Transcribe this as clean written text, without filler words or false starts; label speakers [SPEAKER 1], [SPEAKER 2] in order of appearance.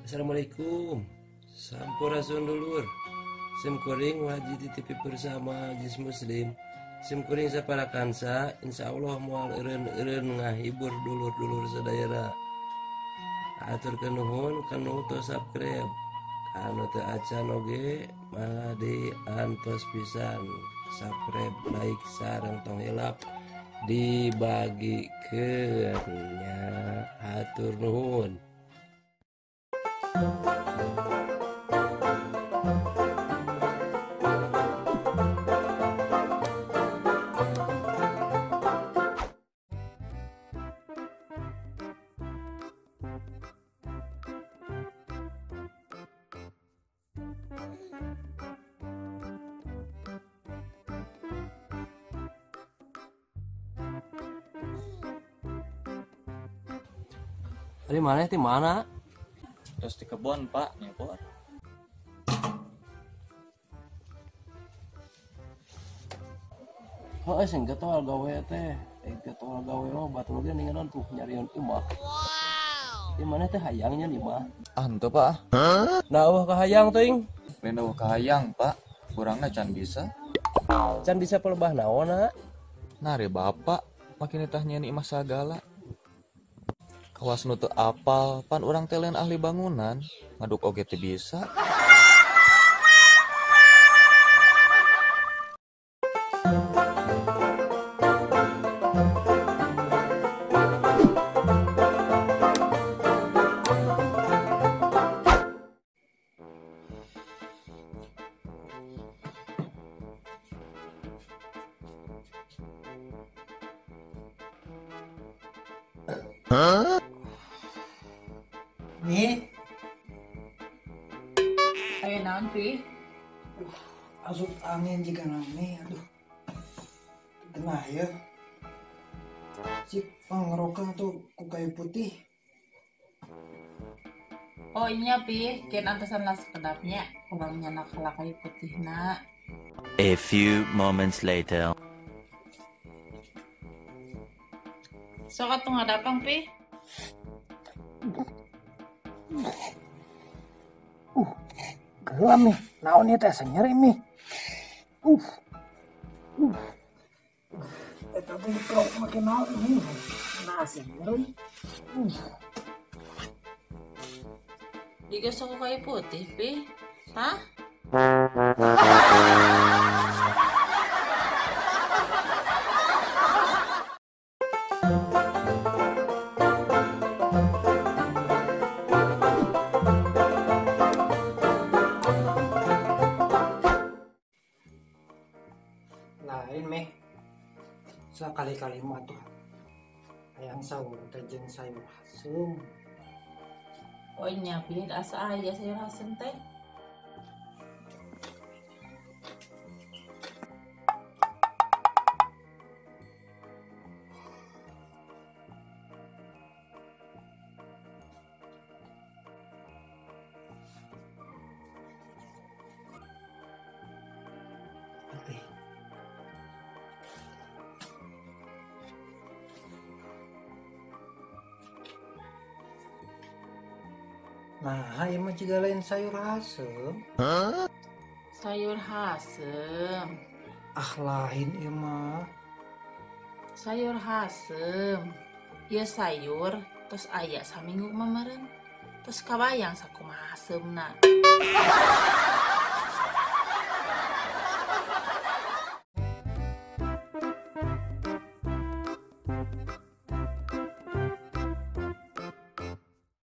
[SPEAKER 1] Assalamualaikum. Sampurasun dulur. Sim kuring wajib TV bersama jis muslim. Sim kuring saparakansa insyaallah moal eureun-eureun ngahibur dulur-dulur sadayana. Aturkeun nuhun kanu teu subscribe. Anu teu acan oge mangga diantos pisan subscribe, like, sareng tong hilap dibagikeun nya. Hatur nuhun. Tadi mana di mana?
[SPEAKER 2] Terus di kebun pak, nyebor.
[SPEAKER 1] Oh, sing getol gawe teh, getol gawe mah batur ge ningalan tuh nyarian imah. Wow. Di mana teh hayangnya nih mah?
[SPEAKER 2] Ah, henteu pak.
[SPEAKER 1] Huh? Nah, eueuh kahayang teuing.
[SPEAKER 2] Lain eueuh kahayang pak, kurangna can bisa.
[SPEAKER 1] Can bisa pelebah naonna?
[SPEAKER 2] Nah, re bapak, makin tah nyeun imah sagala. Kawas nu teu apal, pan urang teh lain ahli bangunan, ngaduk oge teu bisa.
[SPEAKER 1] Huh?
[SPEAKER 3] Nih.
[SPEAKER 4] Ayo naon pi?
[SPEAKER 3] Asup angin jika nami, aduh. Genah ya. Cik pangroka tuh ku kayu putih.
[SPEAKER 4] Oh iya pi, kian antosan lah sekedapnya, kurang nyana kala kayu putih nak.
[SPEAKER 5] A few moments later.
[SPEAKER 4] Sok atuh ngadapang pi.
[SPEAKER 3] Gelam nih, naon ieu teh nyeri nih. Eta teh dikerok make naon nih. Nah, nyeri.
[SPEAKER 4] Digosok ku kayu putih pi. Hah?
[SPEAKER 3] Lain meh sekali-kali mah tuh hayang sahur teh jeung sayur haseum.
[SPEAKER 4] Oh nya pilih asa aya sayur haseum teh.
[SPEAKER 3] Oke. Nah, ieu mah jiga lain sayur haseum.
[SPEAKER 1] Huh?
[SPEAKER 4] Sayur haseum.
[SPEAKER 3] Ah, lain ieu mah.
[SPEAKER 4] Sayur haseum. Ieu sayur tos aya saminggu mah meureun. Tos kabayang sakumaha haseumna.